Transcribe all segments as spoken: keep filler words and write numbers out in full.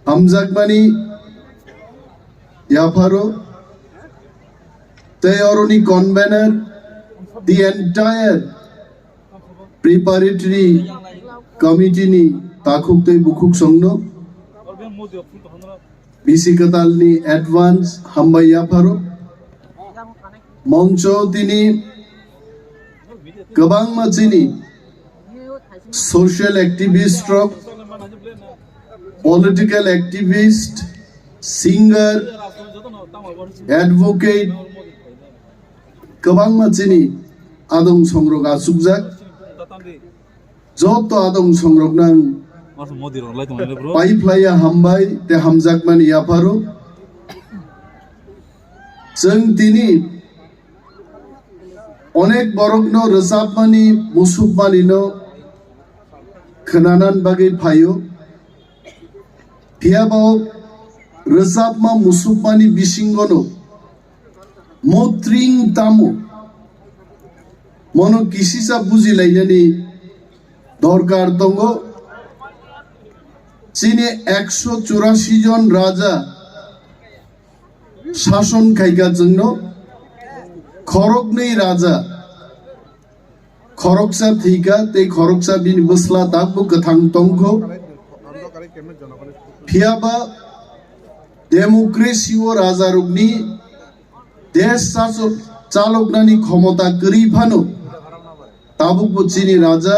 hamjakmani yapharo tei oroni convener, the entire preparatory committee ni takhuk tei bukhuk songno bisi kwtalni advance hambai yapharo. Moncho tini kwbangma chini social activist rok, political activist, singer, advocate, kwbangma chini adong songrok achukjak. Joto adong songrokno ang Masa modi rok lai tong nai bro. Pai phlaiya hambai tei hamjakmani yapharo. Chwng tini onek borokno rwchapmani, musukmanino khwnanan bagwi phaio. Phiya bo rwchapma musukmani bisingono motring tamo mono kisisa bujilainani dorkar tongo. Chini ekso churasi jon raja sason khaika chwngno, khoroknwi raja, khoroksa thwika tei khoroksa bini bwsla tabuk kwthang tongkho. Phiya ba democracy o rajarokni desh chachok-, chaloknani khomota kwrwi phano tabukbo chini raja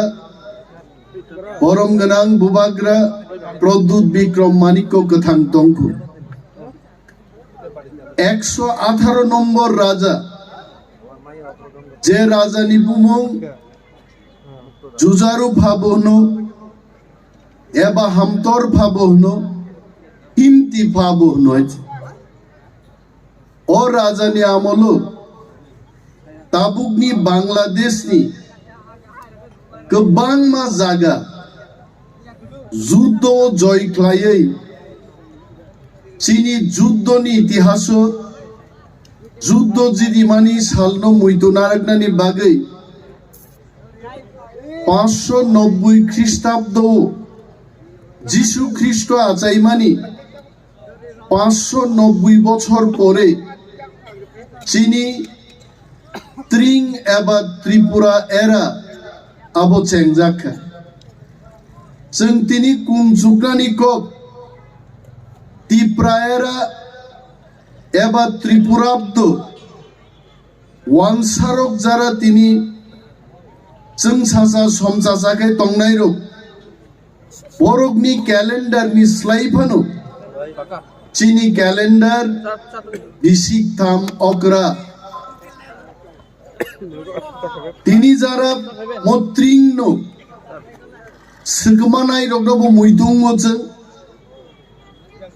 borom gwnang bubagra Pradyut Bikram Manikko kwthang tongkho. Ekso atharo nombor raja, je rajani bumung Jujaru pha bo hwno, eba Hamtor pha bo hwno, Himti pha bo hwno. O rajani amolo tabukni Bangladeshni kwbangma jaga juddo joi khlaiwi chini juddoni itihaso juddo jidimani salno muitu narwknani bagwi pansho nobboi Khristabdo Jisu Khristo achaimani pansho nobboi bochor pore chini Tring eba Tripura era abo chengjak kha. Chwng tini kung chuknani kok Tipra era eba Tripurabdo wansarok jara tini chwngsacha somchacha khe tongnairok borokni calendar ni slai phano chini calendar bisik tham okra. Tini jara motring no swkmanai rokno bo muitungo chwng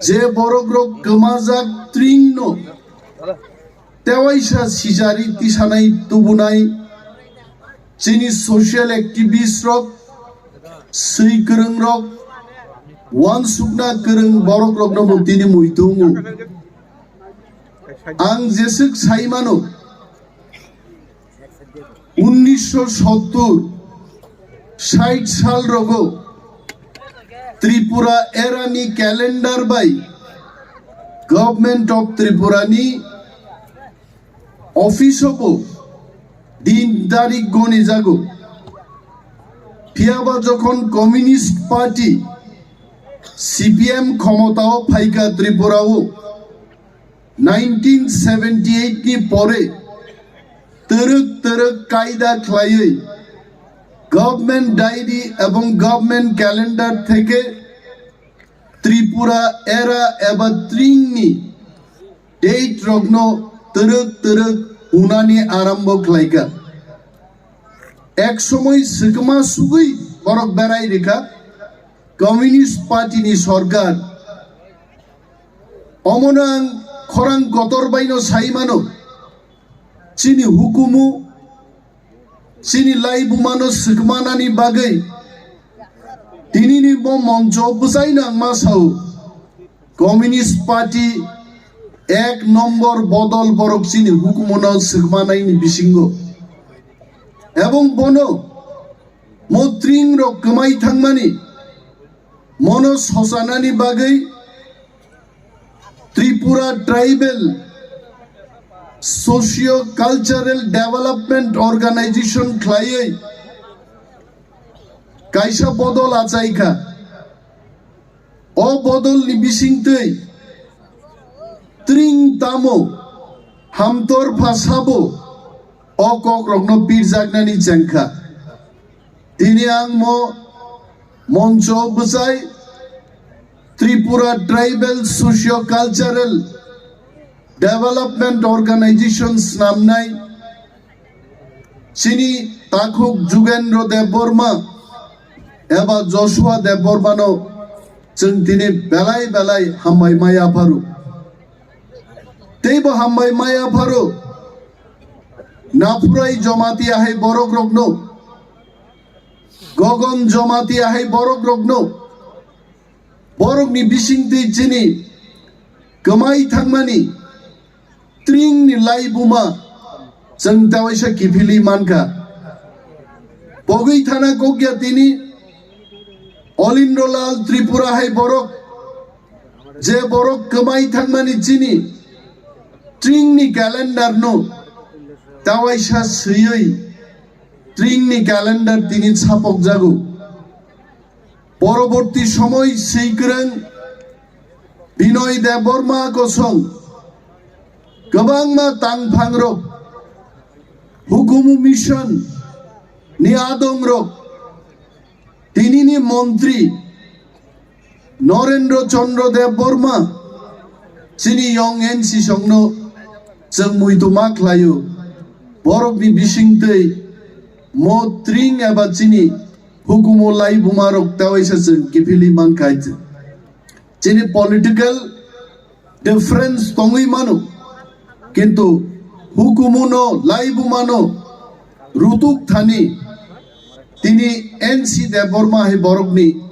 je borok rok kwmajak tring no tewaisa sijari tisanai tubunai chini social activist rok, swi kwrwng rok, wansukna kwrwng borok rokno bo tini muitungo. Ang jeswk sai mano, unnisho sottur, sait sal rogo Tripura era ni calendar bai Government of Tripura ni office o bo din tarik goni jago. Phiya ba jokhon Communist Party, C P M khomotao phaikha Tripura o, nineteen seventy eight ni pore twrwk twrwk kaida khlaiwi government diary ebong government calendar theke Tripura era eba tring ni date rokno twrwk twrwk hunani arambo khlaikha. Ek somoi swkma sugwi borok berai rikha Communist Party ni sorkar. Omono ang khorang kotor baino sai mano, chini hukumu, chini laibumano swkmanani bagwi tinini bo moncho bwchaino ang ma sao. Communist Party ek nombor bodol borok chini hukumuno swkmanaini bisingo. Ebong bono motring rok kwmai thangmani, Mono sosanani bagwi Tripura Tribal Socio Cultural Development Organization khlaiwi kaisa bodol achaikha. O bodolni bisingtwi tring tamo hamtor pha sabo o kokrokno pirjaknani chengkha. Tini ang mo moncho bwchai Tripura Tribal Socio Cultural Development Organization snamnai chini takhuk Jugendra Debbarma eba Joshua Debbarmano chwng tini belai belai hambai mai apharo. Teibo hambai mai apharo. Naphurai Jamatia hai borok rokno, Gogon Jamatia hai borok rokno, borokni bisingtwi chini kwmai thangmani tringni laibuma chwng tewaisa kiphilwi mankha. Pogwi thana kokya tini Olindrolal Tripura hai borok, je borok kwmai thangmani chini tringni calendar no tewaisa swiwi tringni calendar tini chapokjago. Poroborti somoi swikwrwng Binoy Debbarma kosong kwbangma tangphangrok, hukumu mission ni adongrok, tinini montri Norendra Chandra Debbarma chini yong N C songno chwng muitu ma khlaio. Borokni bisingtwi mo tring eba chini hukumu laibumarok tewaisa chwng kiphilwi mankha. Chini political difference tongwi mano, kintu hukumuno laibumano rutuk thani tini N C Debbarma hai borokni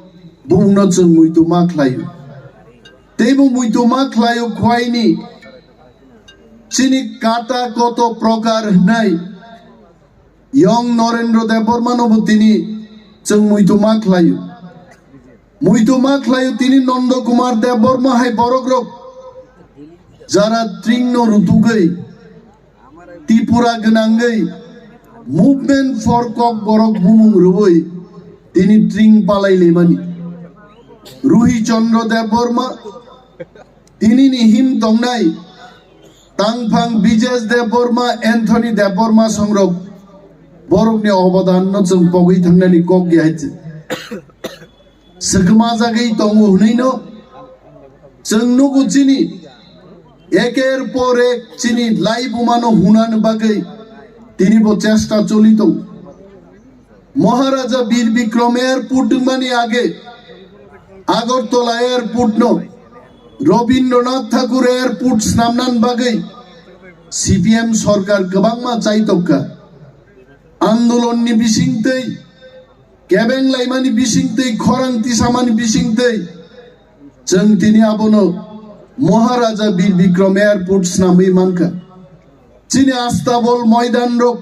bumungno chwng muitu ma khlaio. Teibo muitu ma khlaio khwaini chini kata koto prokar hwnai yong Norendra Debbarmano bo tini chwng muitu ma khlaio. Muitu ma khlaio tini Nondo Kumar Debbarma hai borokrok jara tringno rutugwi Tripura gwnangwi Movement for Kokborok bumung rwui tini tring palai lemani. Ruhi Chandra Debbarma, tinini him tongnai tangphang Bijesh Debbarma, Anthony Debbarma songrok borokni obodanno chwng pogwi thangnani kok ya hai. Swkma jagwi tongo hwnwi no chwng nugo chini eker por ek chini laibumano hunani bagwi tini bo chesta choli tongo. Maharaja Bir Bikram Airport wngmani age Agartala Airport no Rabindranath Thakur Airport snamnani bagwi C P M sorkar kwbangma chai tokka. Andolonni bisingtwi kebeng laimani bisingtwi, khorang tisamani bisingtwi, chwng tini abono Maharaja Bir Bikram Airport snamwi mankha. Chini Astabol moidan rok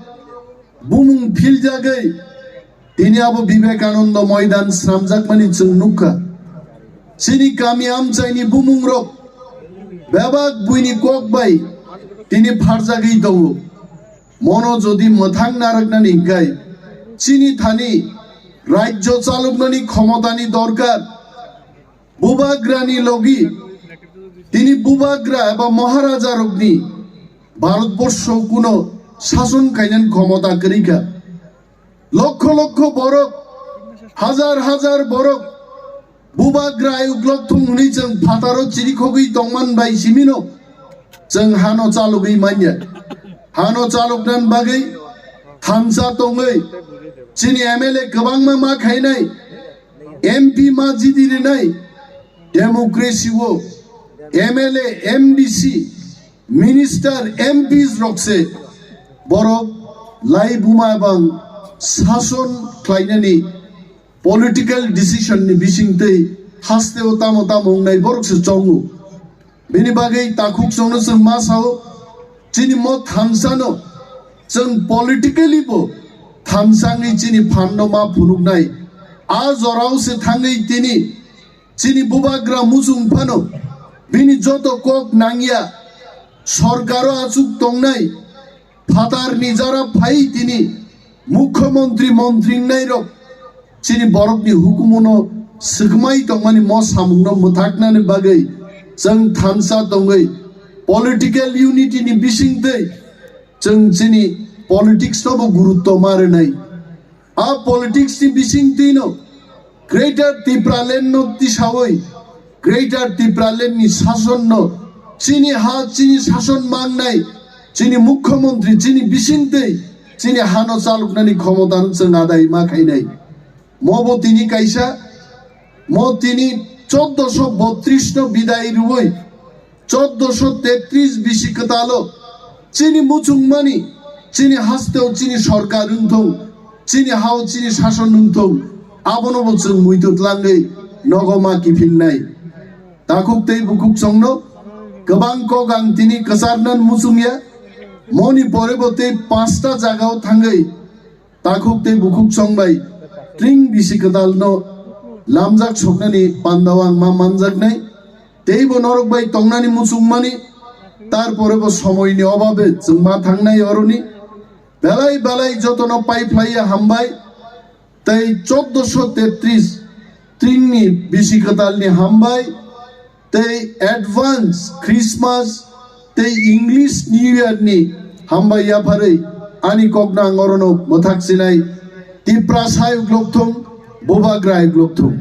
bumung philjagwi tini abo Vivekananda moidan snamjakmani chwng nukha. Chini kami amchaini bumung rok bebak buini kok bai tini pharjagwi tongo. Mono jodi mwthang narwknani hwnkhe chini thani rajyo chaloknani khomotani dorkar. Bubagrani logi tini bubagra eba maharaja rokni Bharatborsho kuno sason kainani khomota kwrwikha. Lokho lokho borok, hajar hajar borok bubagra ayuk lok thung hwnwi chwng phataro chirikhogwi tongman bai simino chwng hano chalogwi manya. Hano chaloknani bagwi thansa tongwi chini M L A kwbangma ma khainai, M P ma jidi rinai, democracy o M L A, M D C, minister, M Ps rok se borok laibuma bang sason khlainani political decision ni bisingtwi haste o tamo tamo wngnai borok se chongo. Bini bagwi takhuk chwngno chwng ma sao, chini mo thansa no chwng politically bo thansa wngwi chini phan no ma phunuknai. A jorao se thangwi tini Chini bubagra muchung phano bini joto kok nangya, sorkaro achuk tongnai phatarni jara phai tini mukhyamantri, montri wngnairok chini borokni hukumuno swkmai tongmani mo samungno mwthaknani bagwi chwng thansa tongwi political unity ni bisingtwi chwng chini politics no bo gurutto ma rwnai. A politics ni bisingtwi no Greater Tipraland no tisawi Greater Tipraland ni sason no chini ha chini sason mangnai chini mukhyamantri chini bisingtwi chini hano chaluknani khomota no chwng adai ma khainai. Mo bo tini kaisa, mo tini choddoso botris no bidai rwui, choddoso tetris bisi kwtalo chini muchungmani, chini hasteo chini sorkar wngthung, chini hao chini sason wngthung, abono bo chwng muitu tlangwi nogo ma kiphilnai. Takhuk tei bukhuk chongno kwbang kok ang tini kwcharnan muchungya, moni pore bo tei panchta jagao thangwi takhuk tei bukhuk chong bai tring bisi kwtalno lamjak soknani pandao ang ma manjaknai. Teibo norok bai tongnani muchungmani, tarpore bo somoini obabe chwng ma thangnai oroni. Belai belai jotono pai phlaiya hambai, tei choddoso tetris tringni bisi kwtalni hambai, tei advance Christmas tei English New Year ni hambai yapharwi ani kokno ang orono mwthak sinai. Tiprasa uglok thung, bubagra uglok thung.